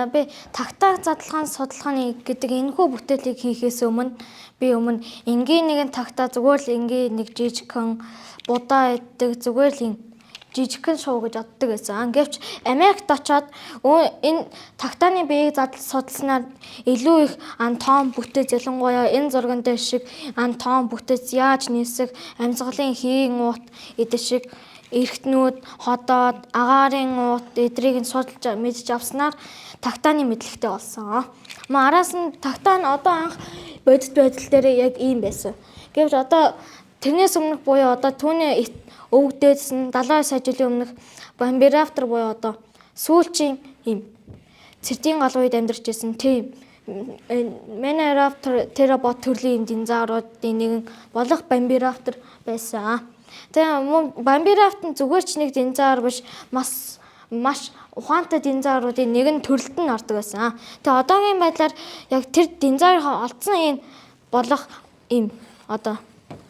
За би тагтааг задалгаан судалгааны гэдэг энэхүү бүтээлийг хийхээс өмнө би өмнө энгийн нэгэн тагтаа зүгээр л энгийн нэг жижигхэн будаа иддэг зүгээр л юм жижигхэн шуу гэж боддог байсан. Гэвч Америкт очоод энэ тагтааны биеийг задал судалснаар илүү их антом бүтэц, ялангуяа энэ зурган дээр шиг антом бүтэц яаж нисэх, амьсгалын хийн уут эдэр шиг эргэтнүүд, ходоод, агаарын уут эдрийг нь судалж мэдж авснаар тагтааны мэдлэгтэй болсон. Ма араас нь тагтаа нь одоо анх бодит байдал дээр яг ийм байсан. Гэвч одоо тэрнээс өмнөх буюу одоо түүний өвгдээдсэн 79 сая жилийн өмнөх Бамбираптор буюу одоо сүүлчийн ийм цэрдийн гал үед амьдарч байсан тийм Менараптор теробот төрлийн динозавруудын нэгэн болох Бамбираптор байсан. Тэгээ мөн Бамбираптор нь зүгээр ч нэг динозавр биш, маш маш ухаантай динозавруудын нэгэн төрөлд нь ордог байсан. Тэгээ одоогийн байдлаар яг тэр динозаврын олдсон энэ болох ийм одоо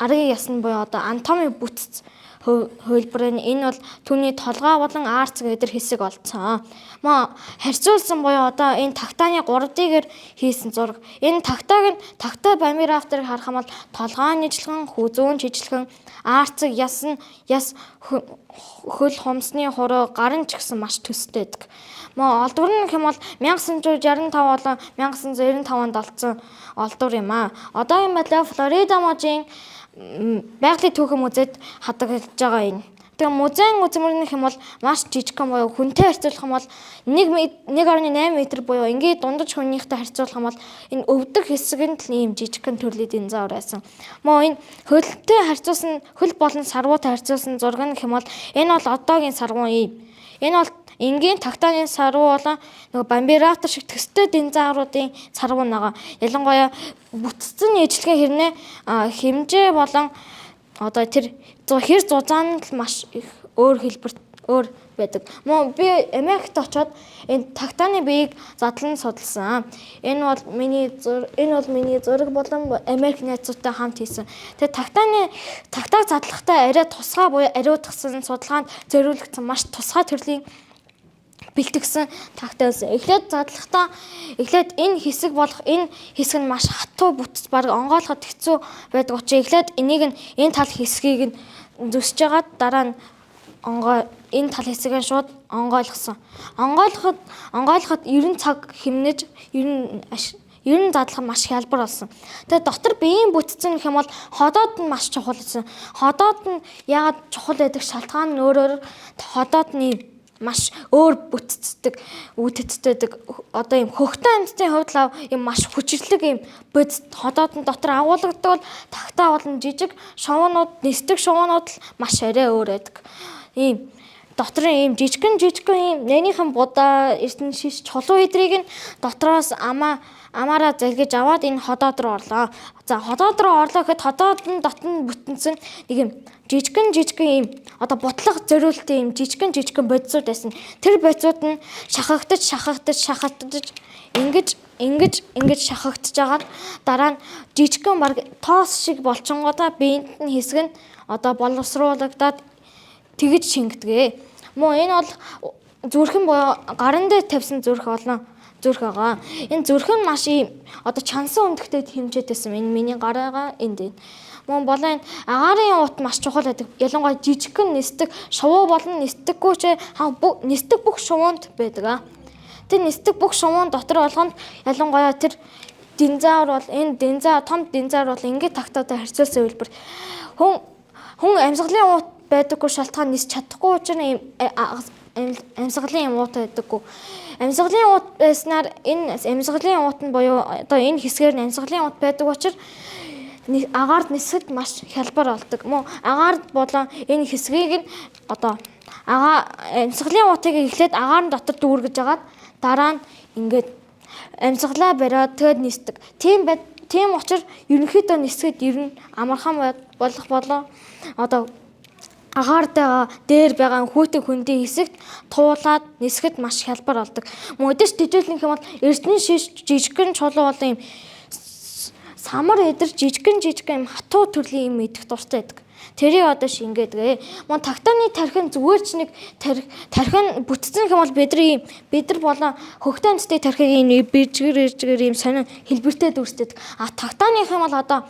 аргын ясн буюу одоо анатомийн бүтэц хувилбар нь энэ бол түүний толгой болон аарцэг эдэр хэсэг олдсон. Ма харьцуулсан буюу одоо энэ тагтааны 3D-гээр хийсэн зураг. Энэ тагтааг нь тагтаа Бамбираптор-ыг харах юм бол толгой нь ижилхэн, хүзүүн ижилхэн, аарцэг яс нь яс хөл хумсны хуруу гарын ч гэсэн маш төстэй байдаг. Ма олдвор нь гэх юм бол 1965 болон 1995 онд олдсон олдвор юм аа. Одоогийн байдлаар Флорида мужийн байгалийн түүхэн музейд хадгалж байгаа энэ. Тэгээ музейн үзмэр нь гэх юм бол маш жижигхэн буюу хүнтэй харьцуулах юм бол 1.8 метр буюу энгийн дундаж хүнийхтэй харьцуулах юм бол энэ өвдөг хэсэг нь л ийм жижигхэн төрлийн динозавр байсан. Мөн энэ хөлтэй харьцуулсан хөл болон сарвуутай харьцуулсан зураг нь гэх юм бол энэ бол одоогийн сарвуу ийм. Энэ бол энгийн тагтааны сарвуу болон нөгөө Бамбираптор шиг төстэй динозавруудын сарвуу нэга. Ялангуяа бүтцэн ижилхэн хэрнээ хэмжээ болон одоо тэр хэр зузаан л маш их өөр хэлбэрт өөр байдаг. Мөн би Америкт очоод энэ тагтааны биеийг задлан судалсан. Энэ бол миний зураг болон Америк найзуудтай хамт хийсэн. Тэгээ тагтааг задлахдаа арай тусгай буюу ариутгсан судалгаанд зориулагдсан маш тусгай төрлийн бэлтгэсэн тагтаа байсан. Эхлээд задлахдаа эхлээд энэ хэсэг болох энэ хэсэг нь маш хатуу бүтэц бараг онгойлгоход хэцүү байдаг учраас эхлээд энийг нь энэ тал хэсгийг нь зүсэж байгаад дараа нь энэ тал хэсгийг нь шууд онгойлгосон. Онгойлгоход 90 цаг хэмнэж 90 задлах нь маш хялбар болсон. Тэгээ дотор биеийн бүтцэн гэх юм бол ходоод нь маш чухал гэсэн. Ходоод нь яагаад чухал байдаг шалтгаан нь өөрөөр ходоод нь маш өөр бүтцдэг, үтцдэг. Одоо ийм хөхтөн амьтдын хувьд л ийм маш хүчирхэг ийм бодит ходоод нь дотор агуулгадаг бол тагтаа болон жижиг шовоонууд, нисдэг шовоонууд л маш арай өөр байдаг. Ийм дотор нь ийм жижигхэн ийм нэнийхэн будаа, эрдэнэ шиш, чулуу эдрийг нь дотроос амаараа залгиж аваад энэ ходоод руу орлоо. За ходоод руу орлоо гэхэд ходоод нь дотн бүтэнсэн нэг юм жижигхэн ийм одоо бутлах зориултын ийм жижигхэн бодисууд байсан. Тэр бодисууд нь шахагдаж ингэж ингэж ингэж шахагдаж агаад дараа нь жижигхэн баг тоос шиг болчингуудаа биеинд нь хэсэг нь одоо боловсруулагдаад тэгж шингэдэг. Мөн энэ бол зүрхэн буюу гарын дээр тавьсан зүрх олон зүрх байгаа. Энэ зүрх нь маш ийм одоо чансан өндөгтэй хэмжээтэйсэн. Энэ миний гар байгаа энд энэ. Мөн болон агаарын уут маш чухал байдаг. Ялангуяа жижигхэн нисдэг шувуу болон нисдэггүй ч нисдэг бүх шувуунд байдаг. Тэр нисдэг бүх шувуун дотор болгонд ялангуяа тэр динозавр бол энэ динозавр том динозавр бол ингээд тагтаатай харьцуулсан хэлбэр. Хүн амьсгалын уут байдаггүй шалтгаан нисч чадахгүй учраас ийм амьсгалын юм уут байдаггүй. Амьсгалын уут байснаар энэ амьсгалын уут нь буюу одоо энэ хэсгээр нь амьсгалын уут байдаг учраас агаарт нисэхэд маш хялбар болдог. Мөн агаарт болон энэ хэсгийг нь одоо амьсгалын уутыг эхлээд агаарын дотор дүүргэж агаад дараа нь ингээд амьсгалаа бариад тэгээд нисдэг. Тийм учраас ерөнхийдөө нисгэд ер нь амархан болох болон одоо агаартайгаа дээр байгаа хүйтэн хөндийн хэсэгт туулаад нисгэд маш хялбар болдог. Мөдөж тэжээлнэх юм бол эрдэнэ шиш жижигхэн чулуу болон юм самар эдэр жижигхэн юм хатуу төрлийн юм идэх дуртай байдаг. Тэрийг одоо шингээдэг. Мөн тагтааны тархин зүгээр ч нэг тархин бүтцэн юм бол бидний бид нар болон хөгтөн амьтдын тархийг ийм бижгэр ижгэр ийм сонин хэлбэртэй дүрсдэг. А тагтааных юм бол одоо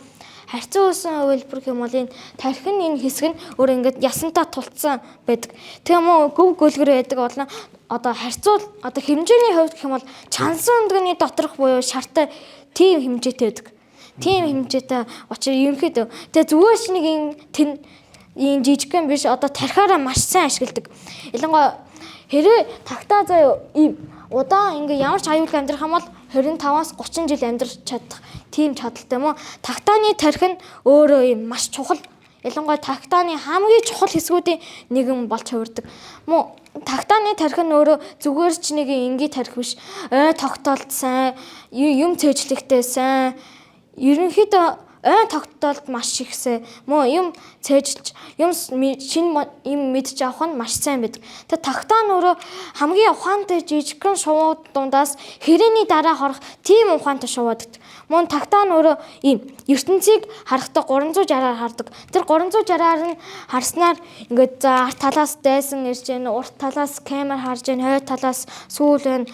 харьцан үүсэн хувилбар гэх юм бол энэ тархин энэ хэсэг нь өөр ингээд ясантаа тулцсан байдаг. Тэгээ мөн гөв гөлгөр байдаг болон одоо харьцуул одоо хэмжээний хувьд гэх юм бол чансан өндгөний доторх буюу шартай тийм хэмжээтэй байдаг. Тийм хэмжээтэй учир ерөнхийдөө тэгээ зүгээр ч нэг энэ тэн ийм жижигхэн биш одоо тархиараа маш сайн ашигладаг. Ялангуяа хэрвээ тагтаа заяа ийм удаан ингээ ямар ч аюулгүй амьдрах юм бол 25-аас 30 жил амьдрч чадах тийм чадaltaй юм уу? Тагтааны тархи нь өөрөө ийм маш чухал. Ялангуяа тагтааны хамгийн чухал хэсгүүдийн нэгэн болж хувирдаг. Мөн тагтааны тархи нь өөрөө зүгээр ч нэг энгийн тархи биш. Ой тогтоолт сайн, юм цээжлэхтэй сайн. Ерөнхийдөө ой тогтоолт маш ихсэ. Мөн юм цээжилж, юм шинэ юм мэдж авах нь маш сайн байдаг. Тэгээ тагтаа нь өөрөө хамгийн ухаантай жижигхэн шувуу дундаас хэрээний дараа хорох тийм ухаантай шувуудаг. Мөн тагтаа нь өөрөө ийм ертөнцийг харахдаа 360-аар хардаг. Тэр 360-аар нь харснаар ингээд за арт талаас дайсан ирж гэн, урт талаас камер харж гэн, хойд талаас сүүл байна.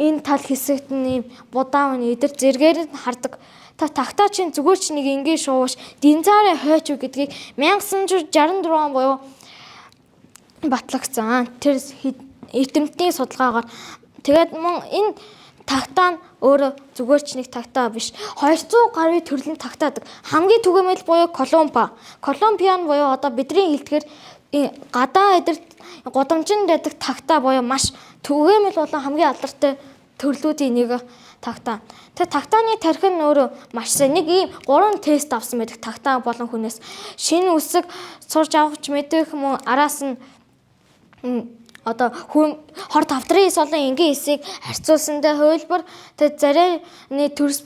Энэ тал хэсэгт нь ийм будаа байна. Эдэр зэргээр нь хардаг. Та тагтаа чинь зүгээр ч нэг энгийн шуувш динзаарын хойч үү гэдгийг 1964 он буюу батлагдсан. Тэр эрдэмтдийн судалгаагаар тэгээд мөн энэ тагтаа нь өөрөө зүгээр ч нэг тагтаа биш. 200 гаруй төрлийн тагтаадаг. Хамгийн түгээмэл буюу Колумба. Колумбиан буюу одоо бидний хэлдгээр гадаа эдэр гудамжинд байдаг тагтаа буюу маш түгээмэл болон хамгийн алдартай төрлүүдийн нэг тагтаа. Тэр тагтааны тархи нь өөрөө маш сайн нэг ийм 3 тест авсан байдаг тагтаа болон хүнээс. Шинэ үсэг сурч авах ч мэдэх мөн араас нь одоо хүн хор тавдрын эс болон энгийн эсийг харьцуулсандаа хувилбар тэр царайны төрс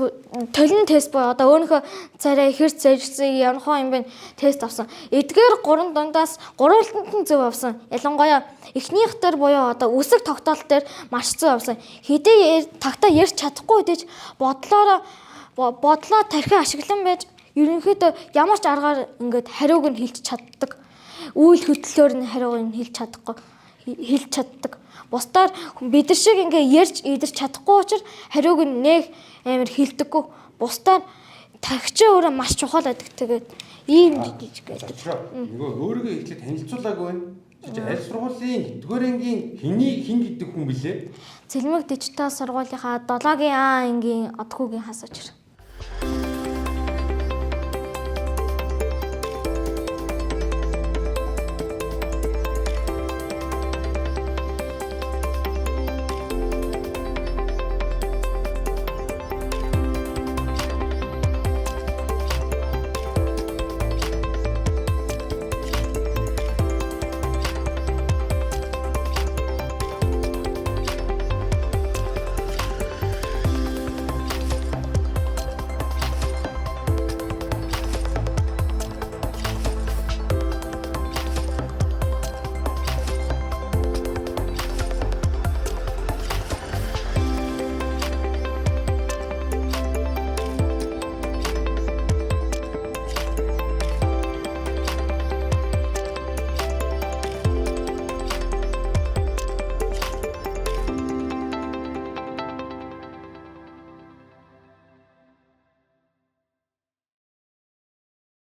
толин тест буюу одоо өөрийнхөө царай хэр цэжсэн ямархан юм бэ тест авсан. Эдгээр гурван дундаас гурвалтанд нь зөв авсан. Ялангуяа эхнийх дээр буюу одоо үсэг тогтоолт дээр маш зөв авсан. Хэдий тагтаа ярьж чадахгүй гэж бодлоороо бодлоо тархи ашиглан байж ерөнхийдөө ямар ч аргаар ингээд хариуг нь хэлж чаддаг. Үйл хөдлөлөөр нь хариуг нь хэлж чадахгүй хэлж чаддаг. Бусдаар бид нар шиг ингээ ярьж идэрч чадахгүй учраас хариуг нь нэг амар хэлдэггүй. Бусдаар тархичаа өөрөө маш чухал байдаг. Тэгээд ийм жижиг гэдэг. Нөгөө өөрийгөө эхлээд танилцуулаагүй байна. Чи аль сургуулийн хэддүгээр ангийн хэний хэн гэдэг хүн билээ? Цэлмэг дижитал сургуулийнхаа 7-гийн А ангийн Одхүүгийн хас учир.